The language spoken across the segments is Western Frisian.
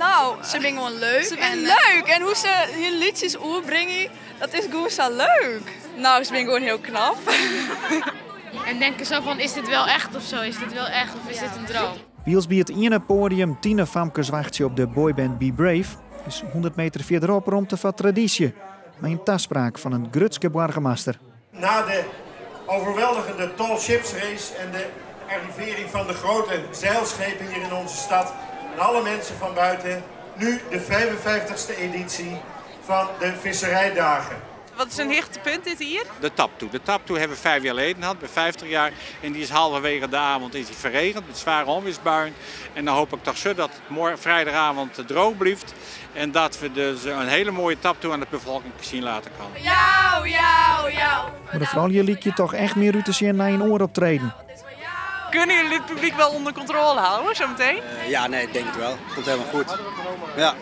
Nou, Se binne gewoan leuk. Se binne leuk en hoe se hun lietsjes oerbringe, dat is gewoan sa leuk. Nou, se binne gewoan hiel knap. En denken zo van, is dit wel echt of zo? Is dit wel echt of is dit een droom? Wylst by it iene poadium tienerfamkes wachtsje op de boyband Be Brave, is 100 meter fierderop romte foar tradysje. Mei in taspraak fan in grutske boargemaster. Na de overweldigende Tall Ships race en de arrivering van de grote zeilschepen hier in onze stad en alle mensen van buiten, nu de 55ste editie van de Visserijdagen. Wat is een hichtepunt dit hier? De taptoe. De taptoe hebben we 5 jaar geleden gehad, bij 50 jaar. En die is halverwege de avond is die verregend met zware onweersbuien. En dan hoop ik toch zo dat het morgen, vrijdagavond droog blijft. En dat we dus een hele mooie taptoe aan de bevolking zien laten komen. Jou, jou, jou. Mar de froulju lykje toch echt mear út te sjen nei in oar optreden. Kunnen jullie het publiek wel onder controle houden zometeen? Ja, nee, ik denk het wel. Komt helemaal goed. Ja.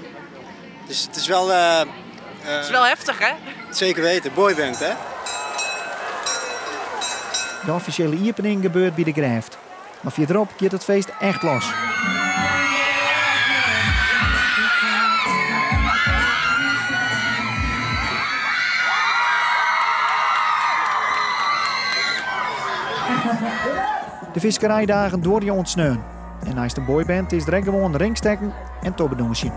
Dus het is wel... Het is wel heftig, hè? Zeker weten. Boyband, hè? De offisjele iepening gebeurt by de grêft. Mar fierderop giet it feest echt los. De fiskerijdagen duorje oant sneon. En neist de boyband is der ek gewoan ringstekken en tobbedûnsjen.